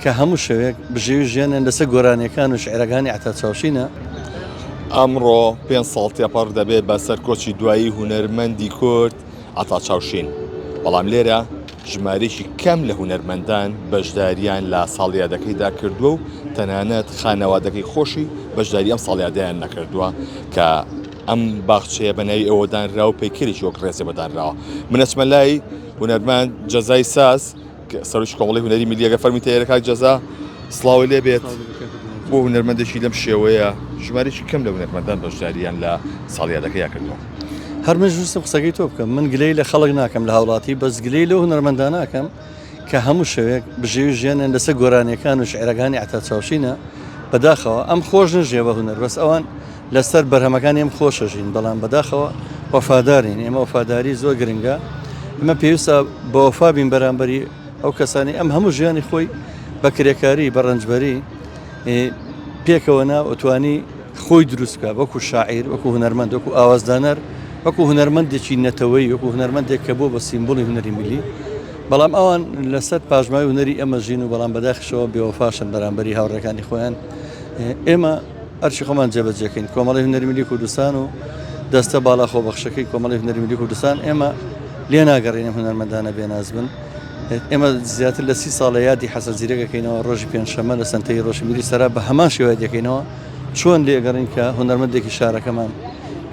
کە هەموو شەوێک بژێوی ژیانیان لەسەر گۆرانیەکان و شیعرەکانی عەتا چاوشینە. ئەمڕۆ پێنج ساڵ تێپەڕ دەبێت بەسەر کۆچی دوایی هونەرمەندی کورد عەتا چاوشین، بەڵام لێرە ژمارەیەکی کەم لە هونەرمەندان بەشدارییان لە ساڵیادەکەیدا کردووە و تەنانەت خانەوادەکەی خۆشی بەشداری ئەم ساڵیادەیان نەکردووە کە ئەم باخچەیە بە ناوی ئەوە دانرا و پەیکەرێکی وەک ڕێزێ بۆ دانراوە. من ئەچمە لای هونەرمەند جەزای ساز سەرۆکی کۆمەڵی هونەری میللی ئەگەر فەرمی تەیارە کاک جەزا سڵاوی لێ بێت بۆ هونەرمەندێکی لەم شێوەیە ژمارێکی کەم لە هونەرمەندان بەشداریان لە ساڵیادەکەیا کردووە. هەر من ویستم قسەکەی تۆ بکەم من گلەی لە خەڵک ناکەم لە هاوڵاتی بەس گلەی لەو هونەرمەندانە ئەکەم کە هەموو شەوێک بژێوی ژیانیان لەسەر گۆرانیەکان و شعرەکانی عەتا چاوشینە بەداخەوە ئەم خۆش نەژیە بە هونەر بەس ئەوان لەسەر بەرهەمەکانی ئەم خۆشە ژین بەڵام بەداخەوە وەفادارین ئێمە وەفاداری زۆر گرنگە ئمە پێویستە بەوەفا بین بەرامبەری ئەو کەسانی ئەم هەموو ژیانی خۆی بە کرێکاری بە ڕەنجبەری پێکەوە نا ئەتوانی خۆی دروست بکە وەکو شاعیر وەکو هونەرمەند وەکو ئاوازدانەر وەکو هونەرمەندێکی نەتەوەی وەکو هونەرمەندێک کە بۆ بە سیمبولی هونەری میلی بەڵام ئەوان لەسەر پاشماوەی هونەری ئەمە ژین و بەڵام بەداخشەوە بێوەفاشن بەرامبەری هاوڕێکانی خۆیان ئێمە ئەرکی خۆمان جێبەجێکەین کۆمەڵی هونەری میلی کوردستان و دەستە باڵا خۆبەخشەکەی کۆمەڵی هونەری میلی کوردستان ئێمە لێ ناگەڕین ئەم هونەرمەندانە بێناز بن ئێمە زیاتر لە سی ساڵە یادی حەسەن زیرەکەکەینەوە ڕۆژی پێنجشەممە لە سەنتەری ڕۆشنبیری سەرا بە هەمان شێوە دەکەینەوە چۆن لێگەڕین کە هونەرمەندێکی شارەکەمان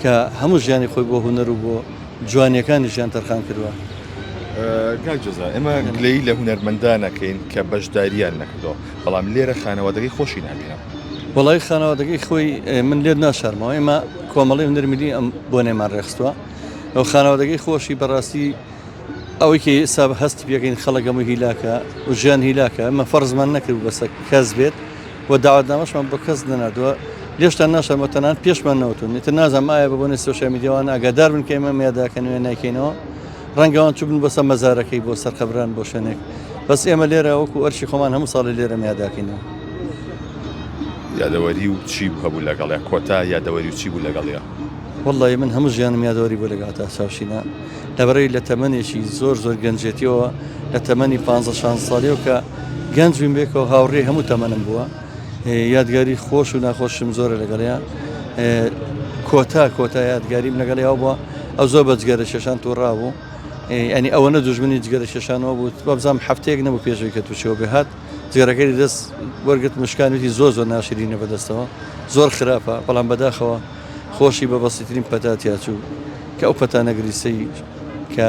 کە هەموو ژیانی خۆی بۆ هونەر و بۆ جوانیەکانی ژیان تەرخان کردووە. کاک جەزا ئێمە گلەیی لە هونەرمەندان ئەکەین کە بەشداریان نەکردووە بەڵام لێرە خانەوادەکەی خۆشی نابینم. وەڵای خانەوادەکەی خۆی من لێت ناشارمەوە ئێمە کۆمەڵی هونەری میلی ئەم بۆنەیەمان ڕێکخستووە ئەو خانەوادەکەی خۆشی بەڕاستی ئەوەی کە ئێستا هەستی پێکەین خەڵک هەموو هیلاکە و ژیان هیلاکە ئەمە فەرزمان نەکرد بەسەر کەس بێت و داوەتنامەشمان بۆ کەس نەناردووە لێشتان ناشارمەوە تەنانەت پێشمان نەوتون ئیتر نازانم ئایا بە بۆنەی سۆشیال میدیاوان ئاگادار بن کە ئێمە میاداکە نوێ نایکەینەوە ڕەنگە ئەوان چوبن بۆ سەر مەزارەکەی بۆ سەر قەبران بۆ شوێنێک بەس ئێمە لێرە وەکو ئەرکی خۆمان هەموو ساڵی لێرە میاداکەینەوە. یادەوەری و چی هەبوو لەگەڵیا کۆتا یادەوەری و چی بوو لەگەڵیا؟ وەڵی من هەموو ژیانم یادەوەری بۆ لەگەڵ عەتا چاوشینە لەبەرەی لە تەمەنێکی زۆر زۆر گەنجێتیەوە لە تەمەنی پ شان ساڵیەوە کە گەنج بووین بێکەوە هاوڕێ هەموو تەمەنم بووە یادگاری خۆش و ناخۆشم زۆرە لەگەڵیا کۆتا کۆتا یادگاریم لەگەڵیەوە بووە ئەو زۆر بە جگەرە کێشان تووڕا بوو ینی ئەوەنە دوژمنی جگەرە کێشانەوە بوو بابزانام هەفتەیەک نەبوو پێشەوەی کە تووشەوە بێ هات جگەرەکەی دەست وەرگرت مشکانویتی زۆر زۆر ناشرینە بەدەستەوە زۆر خراپە بەڵام بەداخەوە خۆشی بە بەسیترین پەتا تیاچوو کە ئەو پەتا نەگریسەی کە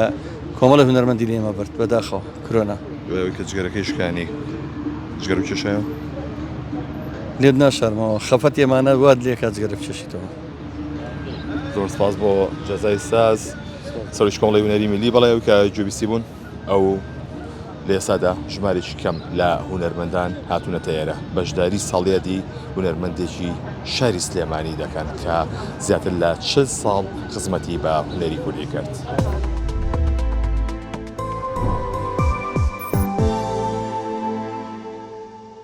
کۆمەڵی هونەرمەندی لێمە برد بەداخەوە کرۆنا. دوای ئەوەی کە جگەرەکەی شکانی جگەرە کێشایەوە؟ لێت ناشارمەوە خەفەتی ئەمانە وات لێکا جگەرە بکێشیتەوە. زۆر سپاس بۆ جەزای ساز سەرۆکی کۆمەڵی هونەری میلی بەڵێ ئەو کە گوێبیستی بوون ئەو لە ئێستادا ژمارێکی کەم لە هونەرمەندان هاتوونەتە ئێرە بەشداری ساڵیادی هونەرمەندێکی شاری سلێمانی دەکەن کە زیاتر لە 40 ساڵ خزمەتی بە هونەری کوردی کرد.